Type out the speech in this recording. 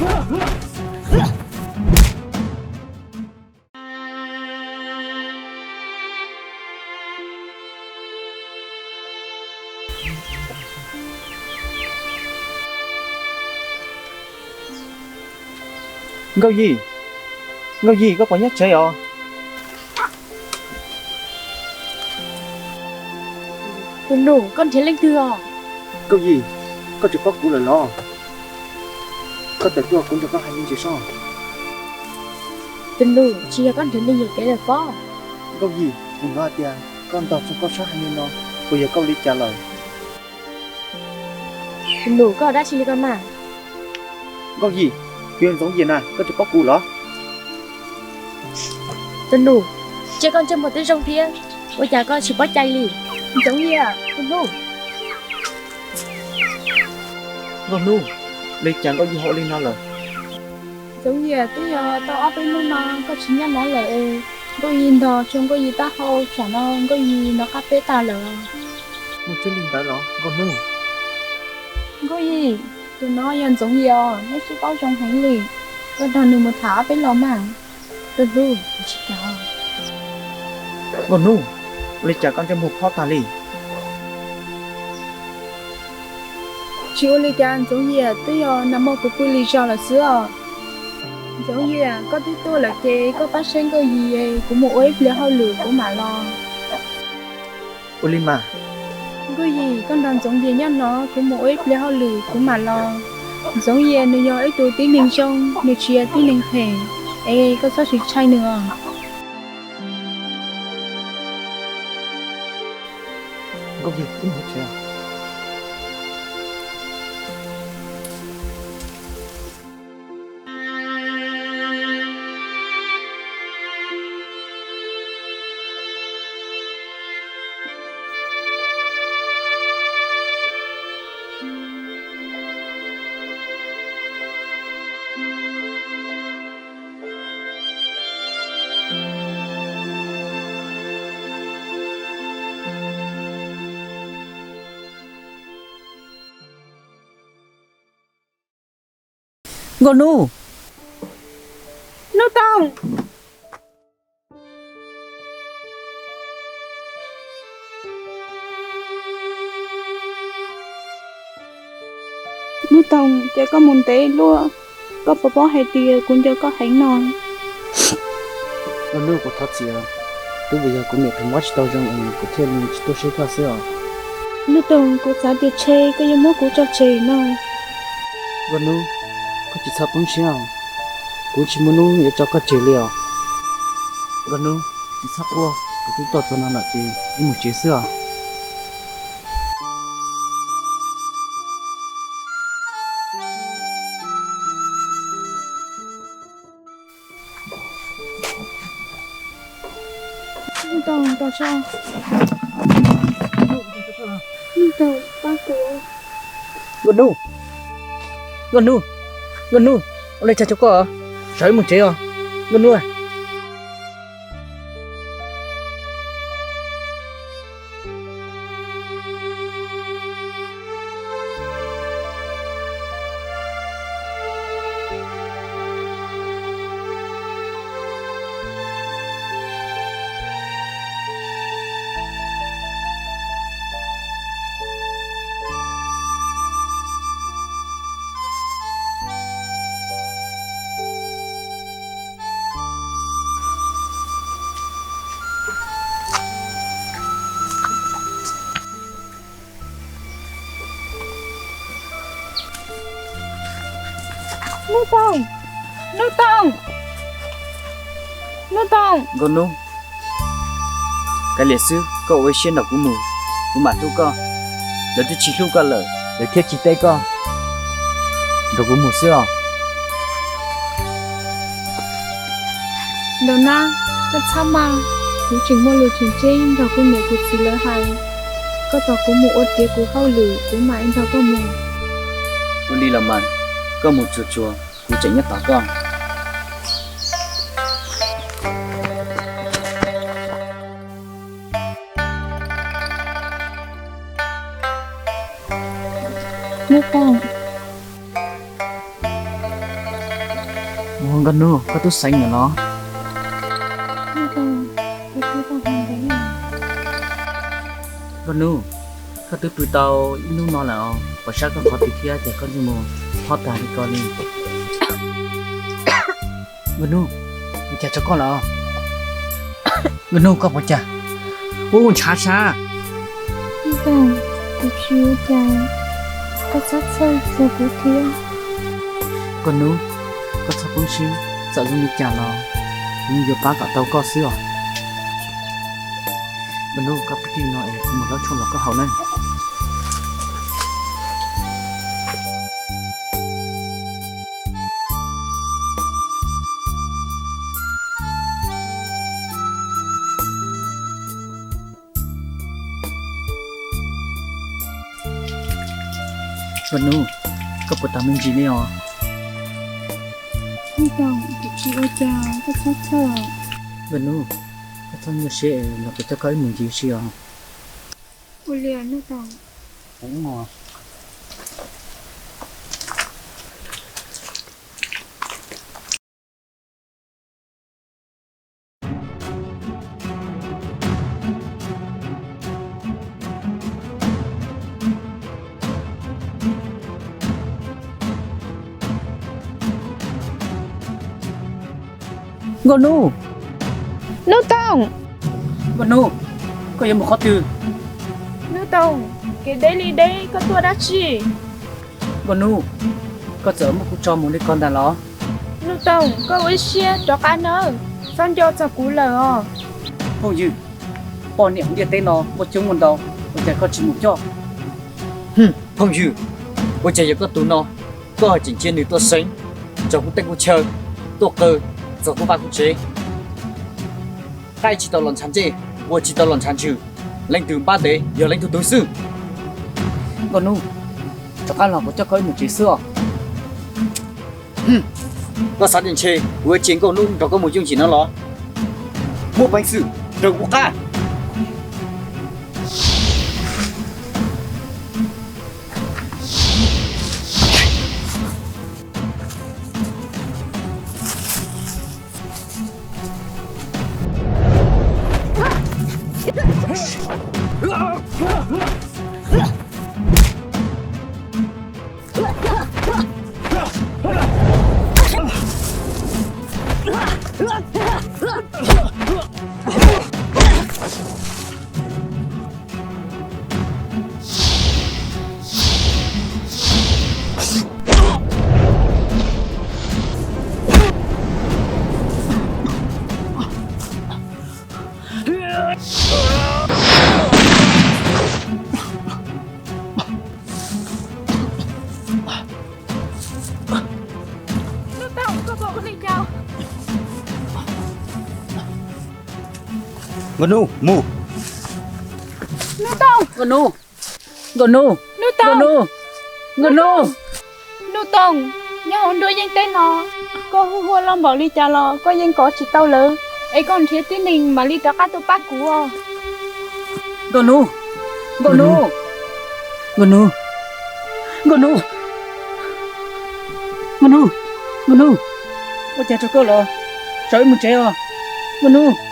Nkauj Yim, Nkauj Yim, koj puas nyob tsev os? Tus nus, koj nrhiav leej twg os? Nkauj Yim, koj tsis paub kuv lawm los? Koj tawm tuaj, kuv nrog koj hais me ntsis soj. Tus nus, tsis yog koj nrhiav neeg yuam kev lawm pob? Nkauj Yim, kuv hnov hais tias koj ntog txog koj sab heev li no, puas yog koj ua li cas lawm? Tus nus, koj ua dab tsi li ko mas? Nkauj Yim, kuv yog Ntxoov Yias na, koj tsis paub kuv los? Tus nus, cia koj ntsej muag twb zoo thiab, ua cas koj tsis paub cai li? Ntxoov Yias, tus nus. Nkauj Hnub, li cas Nkauj Yim ho ua li no lawm? Ntxoov Yias, twb yog tau ob peb hnub no koj tsis nyob no lawm es Nkauj Yim ntog tso Nkauj Yim taub hau, tsam no Nkauj Yim nov qab peb tag lawm. Muaj tseeb li ntawd los Nkauj Hnub? Nkauj Yim, tus no yog Ntxoov Yias os, neb twb paub zoo heev li, koj nrog nws mus tham ob peb los mas. Nkauj Hnub, tsis kam. Nkauj Hnub, ua li cas koj ntsej muag phob tag li? Tsis ua li cas Ntxoov Yias, twb yog nag hmo kuv pw li zog lawm xwb os. Ntxoov Yias, koj twb tuaj lawm ces koj pab saib Nkauj Yim, kuv mus ua ib pliag hauj lwm kuv mam los. Ua li mas. Nkauj Yim, koj nrog Ntxoov Yias nyob no, kuv mus ua ib pliag hauj lwm kuv mam los. Ntxoov Yias nws yog ib tug tib neeg zoo, nws tsis yog tib neeg phem, es koj txhob txhawj ntshai nws os. Nkauj Yim, wb mus tsev. Nkauj Hnub! Hnub Toog! Hnub Toog, ces koj mus ntev luaj, koj puas paub hais tias kuv nco koj heev no? Nkauj Hnub, kuv thov txim, twb vim yog kuv niam tus mob tsis tau zoo es kuv thiaj li tsis tuaj saib koj xwb os. Hnub Toog, kuv xav tias ntshe koj yuav muab kuv tso tseg no. Nkauj Hnub, koj tsis txhob poob siab os, kuv tsis muaj hnub yuav tso koj tseg li os. Nkauj Hnub, tsis txhob quaj, kuv twb tuaj txog no lawm ces wb mus tsev xwb os. Hnub Toog, tos so. Hnub Toog, pab kuv. Nkauj Hnub, Nkauj Hnub, Nkauj Hnub, ua li cas rau koj? Sawv mus tsev os Nkauj Hnub. Hnub Toog, Hnub Toog, Hnub Toog. Nkauj Hnub, kav liam xwb, koj ua ib siab nrog kuv mus, kuv mam hlub koj. Lawv twb tsis hlub koj lawm, lawv thiaj tsis teb koj. Nrog kuv mus xwb os. Nraug Nab, koj txhob maj, kuv tseem muaj lus tseem ceeb nrog kuv niam kuv txiv lawv hais. Koj tos kuv mus ua tiav kuv hauj lwm kuv mam nrog koj mus. Ua li los mas, koj mus tsuag tsuag, kuv tseem nyob tos koj. Hnub Toog, Nkauj Hnub, koj twb xeev lawm los? Nkauj Hnub, koj twb pw tau ib hnub no lawm os, pom sab koj qhov twg thiab ces koj ntsej muag phob tag li ko li. Nkauj Hnub, ua cas rau koj lawm? Nkauj Hnub, koj puas cas? Ua ntshav sab. Nkauj Hnub, kuv tsis ua cas, koj txhob txhawj txog kuv thiab. Nkauj Hnub, koj txhob poob siab, txawm zoo li cas los kuv yuav pab kom tau koj xwb os. Nkauj Hnub, koj pw tij no es kuv mus hlob tshuaj los koj haus nawb. Nkauj Hnub, koj puas tau me ntsis li os? Nkauj Hnub, kuv tsis ua cas, koj txhob txhawj. Nkauj Hnub, koj txhob nyuaj siab es los kuv coj koj wb mus ncig ua si os. Ua li os Nkauj Hnub. Nkauj Hnub. Hnub Tooj. Nkauj Hnub, koj yuav mus qhov twg? Hnub Tooj, kev deb li deb koj tuaj dab tsi? Nkauj Hnub, koj txawm muab kuv tso mus li ko ntag los? Hnub Tooj, koj ua ib siab rov qab nawb, txhob nco txog kuv lawm os. Phooj ywg, poj niam hauv ntiaj teb no muaj coob muaj ntau, ua cas koj tsis mus coj? Phooj ywg, ua cas yog koj tus no, koj ho tseem cia nws tuaj seev, txog kuv tej kuv chaw, tuaj qaw txog kuv vaj kuv tsev. Qaib tsis tau los ntshav ncej, npua tsis tau los ntshav ntswg, leej twg npab ntev yog leej twg tug xwb. Nkauj Hnub, rov qab los kuv coj koj wb mus tsev xwb os. Koj xav tias ntshe kuv yuav cia Nkauj Hnub nrog koj mus yooj yim no los? Muaj peev xwm raws kuv qab. Hnub Tooj, koj puas ua li cas? Nkauj Hnub, mus. Hnub Tooj. Nkauj Hnub. Nkauj Hnub. Hnub Tooj. Nkauj Hnub. Hnub Tooj. Hnub Tooj, nyob hauv nruab yeeb teb no, koj hu hu loj npaum li cas los koj yeej kov tsis tau lawv, es koj nrhiav tib neeg mam li rov qab tuaj pab kuv os. Nkauj Hnub. Nkauj Hnub. Nkauj Hnub. Nkauj Hnub. Nkauj Hnub. Nkauj Hnub. Ua cas rau koj los? Tso wb mus tsev os. Nkauj Hnub.